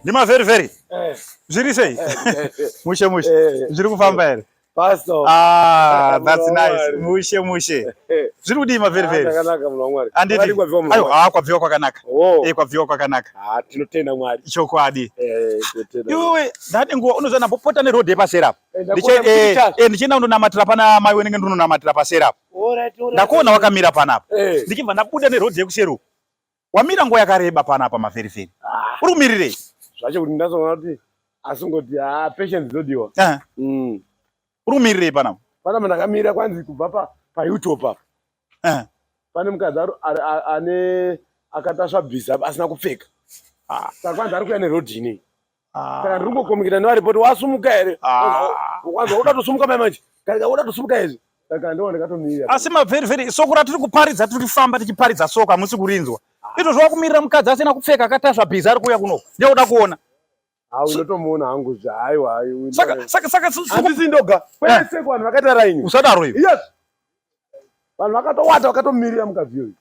Ndima very very. Eh. Zviri sei? Eh, Mushe mushe. Eh. Zviri kufamba here? Pastor. Ah, that's Munhu nice. waMwari. Mushe mushe. Eh. Zviri kudii ma very Ah, very? Zvakanaka munhu waMwari. Anditi. Kwakadii kwabviwa munhu Ayo, waMwari? ah, kwabviwa kwakanaka. Oh. Eh, kwabviwa kwakanaka. Ah, tinotenda Mwari. Chokwadi. Eh, tinotenda. Iwewe ndane nguva unoziva ndambopota neroad yepaseri apa. Eh, ndakuona muchicha. Ndichienda kundonamatira pana mai wenenge ndinonamatira paseri apa. Alright, alright. Ndakuona wakamira panapa. Eh. Ndichibva ndabuda neroad yekuseri uku. Wamira nguva yakareba panapa maferiferi. Ah, Uri kumirirei? zvacho kuti ndazoona kuti asingoti ah patience dzinodiwa. Eh. Uri kumirirei panapa? Panapa ndakamira kwanzi kubva pa pa YouTube apa. Eh. Pane mukadzi ane akatasva bhiza asina kupfeka. Ah. Saka kwanzi ari kuuya neroad inei. Ah. Saka ndiri kungokomukira nevaripoti wasumuka here? Ah. Kwanzi uda tosumuka mai manje. Kana uda tosumuka izvi. Saka ndiwo ndakatomirira. Asi maveriferi soko ratiri kuparidza tiri kufamba tichiparidza soko hamusi kurinzwa. Izvozvo wakumirira mukadzi asina kupfeka akatasva bhiza ari kuuya kunoku. Ndiye uda kuona. Ah, unotomuona hangu zvaaiwa. Saka saka saka soko handisi ndoga. Kwese kuvanhu vakaita raini. usadaro iwe. Yes. Vanhu vakatowata vakatomirira mukadzi iyoyo.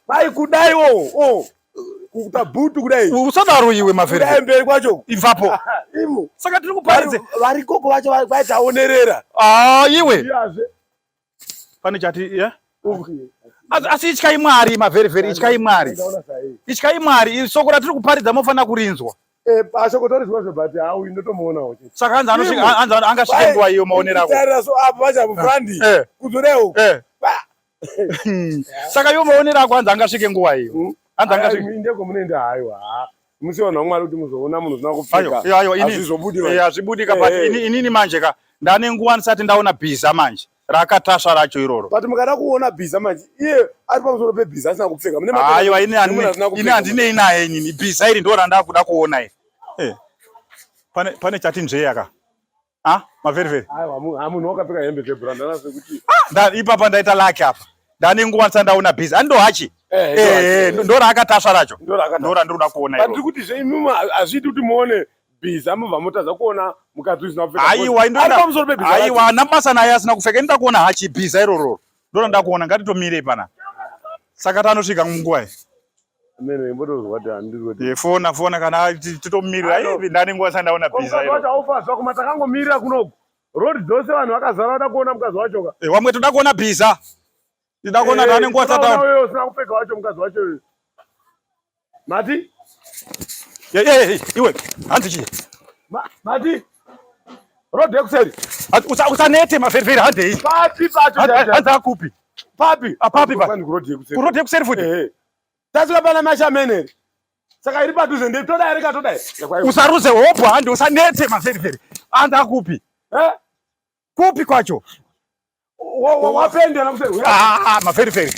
Kwai kudai wo. Oh. Kuita bhutu kudai. Usadaro iwe Kudai maveriferi. mberi kwacho. Ibvapo. Imo. Saka tiri kuparidze. Varikoko vacho vaitaonerera. Ah iwe. Iyazve. Pane chati yeah? Asi, asi ityai Mwari maveriferi ityai Mwari. Ndaona sahi. Ityai Mwari soko ratiri kuparidza mofanira kurinzwa. Eh, ashoko torizwa zve but hau ndotomuonawo chete. Saka hanzi anosvika hanzi angasvike nguva iyo maonero ako. Tarira so apo vacho apo Frandi. Eh. Kuzodai uko. Eh. Saka iwo maonero ako hanzi angasvike nguva iyo. Hanzi angasvike. Ndeko munoenda haiwa. Musi vanhu vaMwari kuti muzoona munhu usina Ayo, kupfeka. ayo, ayo, ini Hazvizobudi eh, hazvibudi ka but Eh, eh. inini manje ka ndane nguva ndisati ndaona bhiza manje rakatasva racho iroro. But mukada kuona bhiza manje iye ari pamusoro pebhiza asina kupfeka. Mune Aiwa ini mune munhu asina ini kupfeka. handinei naye inini bhiza iri ndo randakuda kuona iri. Eh. Pane chati nzvee aka. Ah, maveriferi. Aiwa munhu wakapfeka hembe dzebrand anase kuti Ipapa ndaita lucky apa. Ndane nguva ndisati ndaona bhiza. Ando hachi. Eh, Eh, ndo raakatasva racho. ndo rakata. Ndo randinoda kuona But iroro. ndiri kuti zve imimi hazviiti kuti muone bhiza mubva motadza kuona mukadzi usina kupfeka. Aiwa Ari pamusoro pebhiza. racho. Aiwa hana basa naye asina kupfeka. Inoda kuona hachi bhiza iroro. Ndo randinoda kuona ngatitomirei pana. Saka tanosvika munguva iyi. Mene imbotozwa kuti handiri kuti. Eh, fona fona kana titomirira. Alo. Ivi ndane nguva ndisati ndaona Ko bhiza mukadzi wacho iroro. aufa zvako matakangomirira kunoku. Road dzose vanhu vakazara vada kuona mukadzi wacho ka. Eh, wamwe toda kuona bhiza. Toda kuona ndane nguva ndisati ndaona. wewe usina kupfeka wacho mukadzi wacho uyu. Mati? Eh, eh, eh, iwe hanzi chii? Mati? Road yekuseri. Hanzi Usanete maferiferi handei. Papi pacho. Hanzi akupi? Papi. Apapi pa? Kwani kuroad yekuseri. Kuroad yekuseri futi. Eh. Tasvika pana Mashamene. Saka iri padhuze ndi toda here ka toda here? Usaruze hope handi usanete maferiferi. Hanzi akupi? Eh? Kupi kwacho? Wapenda na kuseri. Ah, maferiferi.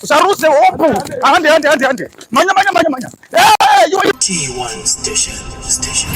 Usaruze hope. Handi handi handi handi. Manya manya manya manya. Eh, iwe T1 Station. Station.